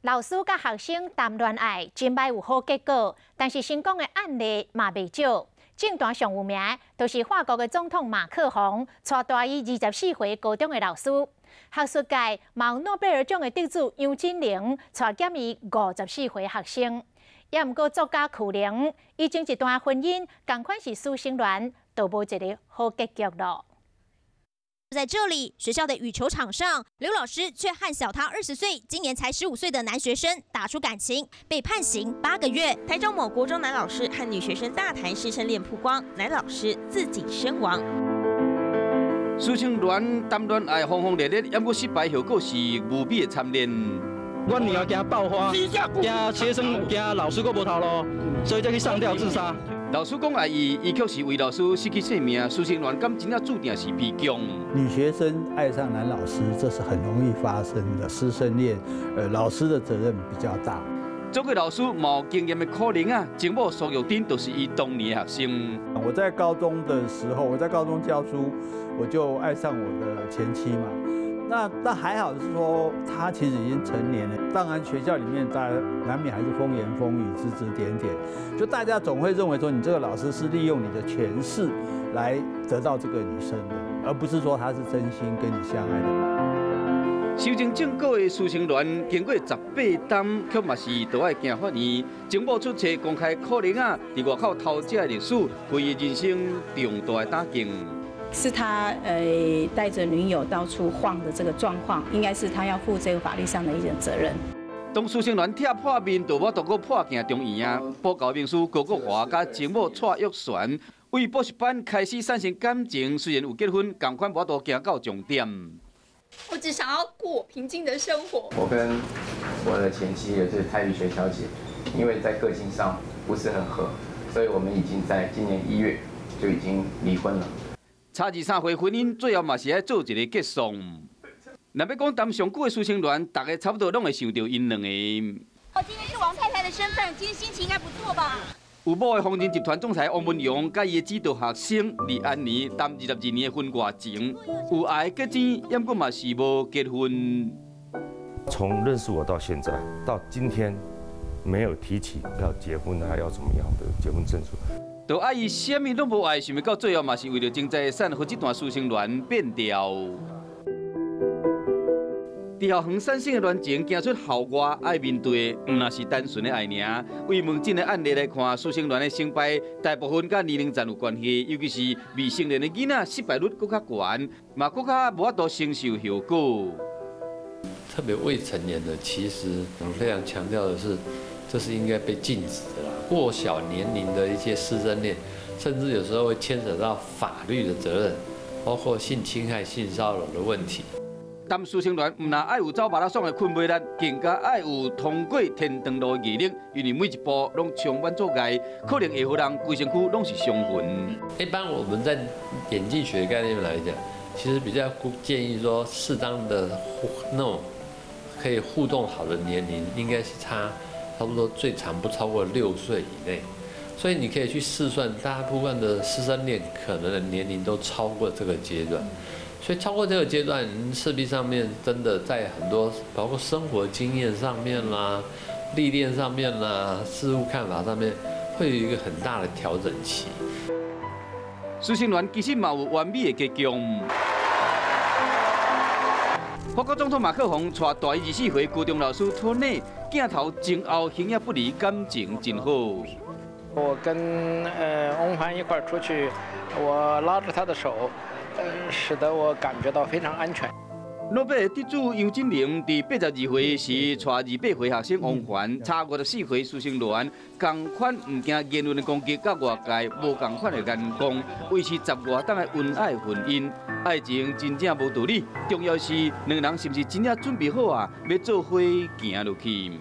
老師佮學生談戀愛，真歹有好結果，但是成功的案例嘛袂少。政壇上有名，就是法國的總統馬克宏，𤆬大伊24歲高中的老師。學術界嘛有諾貝爾獎的得主楊振寧，𤆬減伊54歲學生。也毋過作家柯寧，伊前一段婚姻，仝款是師生戀，都無一个好結局囉。在這裡，學校的羽球場上，劉老師卻和小他20歲、今年才15歲的男學生打出感情，被判刑8個月。台中某國中男老師和女學生大談師生戀曝光，男老師自盡身亡。師生戀談戀愛轟轟烈烈，猶閣失敗後果是無比的慘烈。阮女兒驚爆發，驚學生驚老師閣無頭路，所以才去上吊自殺。老師講愛伊，伊卻是為老師失去性命。師生戀敢真正注定是悲劇。女學生愛上男老師，這是很容易發生的師生戀。老師的責任比較大。這個老師嘛有經驗的可能啊，情某蘇玉珍就是伊當年的學生。我在高中的時候，我在高中教書，我就愛上我的前妻嘛。那還好是說，他其實已經成年了。當然學校裡面大家難免還是風言風語、指指點點，就大家總會認為說，你這個老師是利用你的權勢來得到這個女生的，而不是說他是真心跟你相愛的。修成正果的師生戀，經過18冬，卻嘛是都愛行法院。情某出冊公開可能啊，佇外口偷食的歷史，對伊人生重大的打擊。是他帶着女友到處晃的這個狀況，應該是他要負這個法律上的一種責任。當師生戀拆破面，就無法度閣破鏡重圓啊！補教名師高國華佮情某蔡玉璇，為補習班開始產生感情，雖然有結婚，仝款無法度行到終點。我只想要過平靜的生活。我跟我的前妻也就是蔡玉學小姐，因為在個性上不是很合，所以我們已經在今年1月就已經離婚了。差23歲婚姻，最後嘛是愛做一個結束。若欲講談上久的師生戀，大家差不多攏會想著𪜶兩個。我今天是王太太的身份，今天心情應該不錯吧？有某的宏仁集團總裁王文洋，佮伊的指導學生李安妮談22年的婚外情，有愛結錢，猶閣嘛是無結婚。從認識我到現在，到今天，沒有提起要結婚，還要怎麼樣的結婚證書。就愛伊啥物攏無愛，想欲到最後嘛是為著爭財產，予這段師生戀變掉。佇校園產生的戀情，行出校外愛面對的，毋但是單純的愛爾。為門診的案例來看，師生戀的成敗，大部分佮年齡層有關係，尤其是未成年的囡仔，失敗率閣較懸，嘛閣較無法度承受後果。特別未成年的，其實我非常強調的是，這是應該被禁止的啦。過小年齡的一些師生戀，甚至有時候會牽扯到法律的責任，包括性侵害、性騷擾的問題。談師生戀，毋但愛有走馬拉松的睏袂力，更加愛有通過天堂路的毅力，因為每一步攏充滿阻礙，可能會予人規身軀攏是傷痕。一般我們在眼鏡學概念來講，其實比較建議說，適當的那種可以互動好的年齡，應該是差不多最長不超過6歲以內。所以你可以去試算，大部分的師生戀可能的年齡都超過這個階段。所以超過這個階段，勢必上面真的在很多包括生活經驗上面啦、歷練上面啦、事物看法上面，會有一個很大的調整期。師生戀其實嘛有完美的結局。法國總統馬克宏𤆬大伊24歲高中老師托內，鏡頭前後形影不離，感情真好。我跟翁帆一塊出去，我拉着他的手，使得我感覺到非常安全。諾貝爾得主楊振寧佇82歲時，𤆬28歲學生王凡，差54歲師生戀，仝款毋驚言論的攻擊，佮外界無仝款的眼光，維持十外冬的恩愛婚姻。愛情真正無道理，重要是兩人是毋是真正準備好啊，欲做伙行落去。